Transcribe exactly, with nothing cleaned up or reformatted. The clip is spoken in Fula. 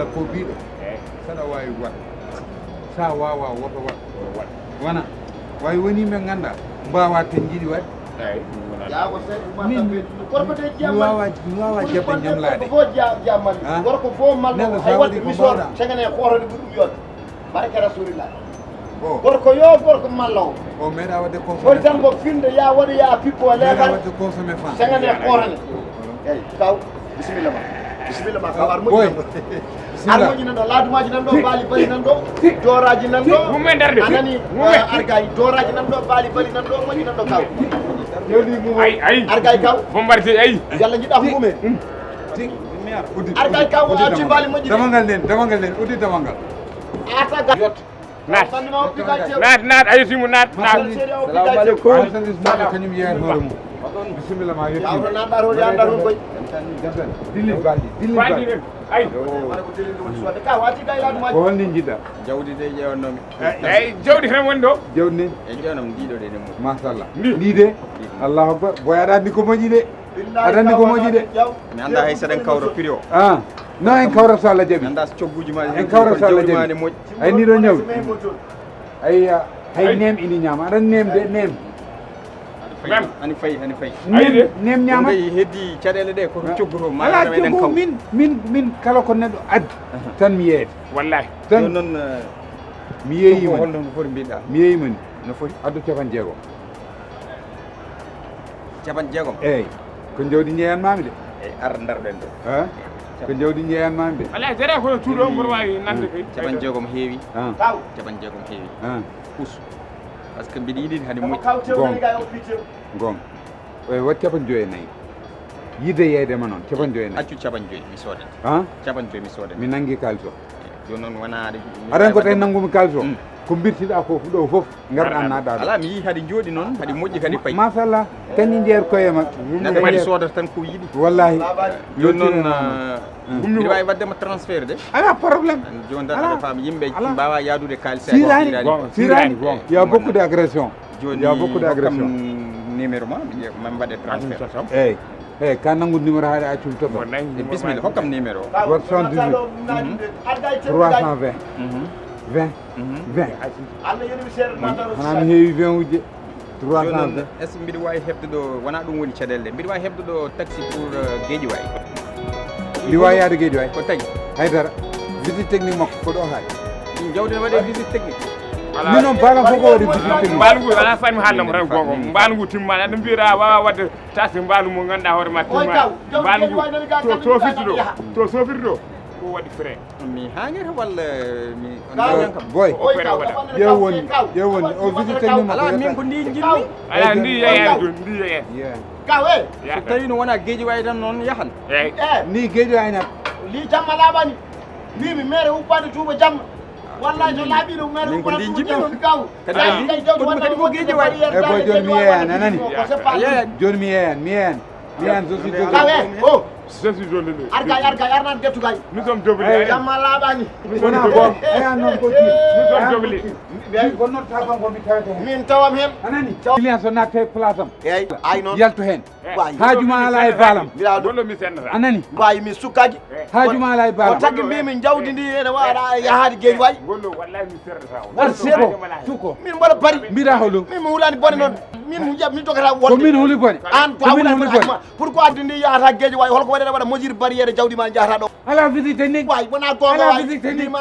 Ko biɗo saɗa wawi wat sa wawa woto wat. Wana wawi woni men ganda mbawa ten jiɗi wat. Jaago sey umata ɓe gorko de mi wawa jabde ñamlade. Gorko fof malɗo hay wadde misor segane hootode ɓuri ɗum yode. Barke rasulillah. Gorko yo gorko malla o o meeɗa wadde consommé woni tan ko finde ya waɗi ya pippo e leegal. Wadde consommé fan segane hootane. Eyyi kaw. Bisimilla ma. Bisimilla ma kaw ar moƴƴi nan ɗo. Ar moƴƴi nan ɗo laadumaji nan ɗo baali bali nan ɗo. Dooraji nan ɗo. Mummen darde a nani. Argay dooraji nan ɗo baali bali nan ɗo moƴƴi nan ɗo kaw. Ay ay argay kaw. Bombardier ay. Yalla jiɗɗa ko mumen. Argay kaw o acci baali moƴƴi. Damangal nen damangal nen uddi damangal. Ata ga yot. Naat naat naat a yettiima naat naat. Salamu aleykum. Kañum yeeyat hoore mum. Bisimilla ma yettiima. Dilli balɗi dilli balɗi. Ay. Ko holni jiɗɗa? Jawdi de ƴeewannoomi. Eyi jawdi tan woni ɗo. Jawdi ni? E ƴeewnam ndiɗo de ne moƴƴi. Machallah ndi de. Allahu akbar boy aɗa anndi ko moƴƴi de. Aɗa anndi ko moƴƴi de. Mi annda hay saɗen kawra prix o. Ah. No en kawrata so Allah jaɓi. Annda so cogguji ma en kawrata so Allah jaɓi. Ay ndiɗo ñawdi. Ay hay nem ini ñaama aɗa nem de nem. Ani fayi ani fayi. Nem ñaama. Heddi caɗeele ɗe ko coggoto ma ala coggu min min min kala ko neɗɗo addi tan mi yeeyde. Wallahi. Tan noon mi yeeyima. Holno no foti mbiɗa mi yeeyima ni. No foti addu capan jeego. Capan jeegom. Eyyi. Ko jawdi jeeyanmami de. Eyyi ar daroɗen ɗo. Ha? Ko jawdi jeeyanmami de. Wala jara ko tuuɗo mboɗo wawi nande kay. Capan jeegom heewi. Capan jeegom heewi. Pus. Par ce que mbiɗa yiɗi hade moƴƴi. Gonga. Gonga. Eyyi wat capan joyi e nayyi. Yidde yeydema noon capan joyi e nayyi. Accu capan joyi mi soodete. Ha? Capan joyi mi soodete. Mi nangi kalis o. Joni noon wona aɗa aɗan ko tawi nanngumi kalis o. Ko mbirtiɗa fof ɗo fof garɗa naɗa ɗo. Ala mi yii haɗi jooɗi noon haɗi moƴƴi kadi payi. Machallah. Kañum jeer koye ma. Neɗɗo waɗi soodata tan ko yiɗi. Wallahi. Joni noon mbiɗa wawi waddema transfert de. Ala problème. Joni tan aɗa faami yimɓe mbawa yaadude kalis. Sirani. Sirani. Il y a beaucoup d'agression. Joni hokkam numéro ma. Ma mbaɗe transfert. Eyyi. Eyyi ka nanngu numéro haade accum toɓo. Bismilla hokkam numéro o. Wat soixante-dix-huit. Trois cent vingt. Vingt. Vingt. Xanaa mi heewi vingt ujje. Trois cent vingt. Est ce que mbiɗa wawi heɓde ɗo wona ɗum woni caɗele ɗe mbiɗa wawi heɓde ɗo taxi pour Guédiawaye? Mbiɗa wawi yaade Guédiawaye ko tagi. Haydara. Visite technique makko ko ɗo haali. Jawdi ne waɗe visite technique. Min noon baalam fof ko waɗi visite technique. Mbaalu ngu ala fani mi haalnamo tan gonga mbaalu ngu timmaani aɗa mbiyata wawa wadde taxi mbaalu mo ganduɗa hoore ma timmaani. Mbaalu ngu to sofirde ɗo to sofirde ɗo ko waɗi frais. Mi hangir walla mi boy ƴeew woni ƴeew woni o visite technique makko ala min ko ndi jinmi. Ala ndi yeeyani joni ndi yeeyani. Kawe. So tawi no wona Guédiawaye tan noon yahan. Ni Guédiawaye nan. Li jamma laaɓani. Mbimi mere uppade tuuba jamma. Wallahi so laaɓiɗo mere min ko ndi jimmi noon. Kadi anndi kono kadi ko Guédiawaye. E boy joni mi yeeyani anani. Joni mi yeeyani mi yeeyani mi yeeyani so si kawe. O je suis jolini. Argay argay arnan gettu gay. Nous sommes doblés. Jamma laaɓani. Wona bon eyan noon ko ti. Nous sommes doblés. Min ko notta kanko mi tawete hen. Min tawam hen. Anani client so natte place am. Eyyi ay noon yaltu hen. Haaju ma ala e baalam. Anani. Mbawi mi sukkaji. Haaju ma ala e baalam. O taggi mbimi jawdi ndi ene waɗa yahaade Guédiawaye. Suko. Min mbaɗa bari. Mbiɗa holo. Min mi hulani bone noon. Min mi jab mi dogata wonde. Ko min huli bone. An ko a hulani bone. Pourquoi addi ndi yahata Guédiawaye holko waɗata waɗa mesure barrière jawdi ma jahata ɗo. Ala visite technique. Way wona gonga way. Ala visite technique.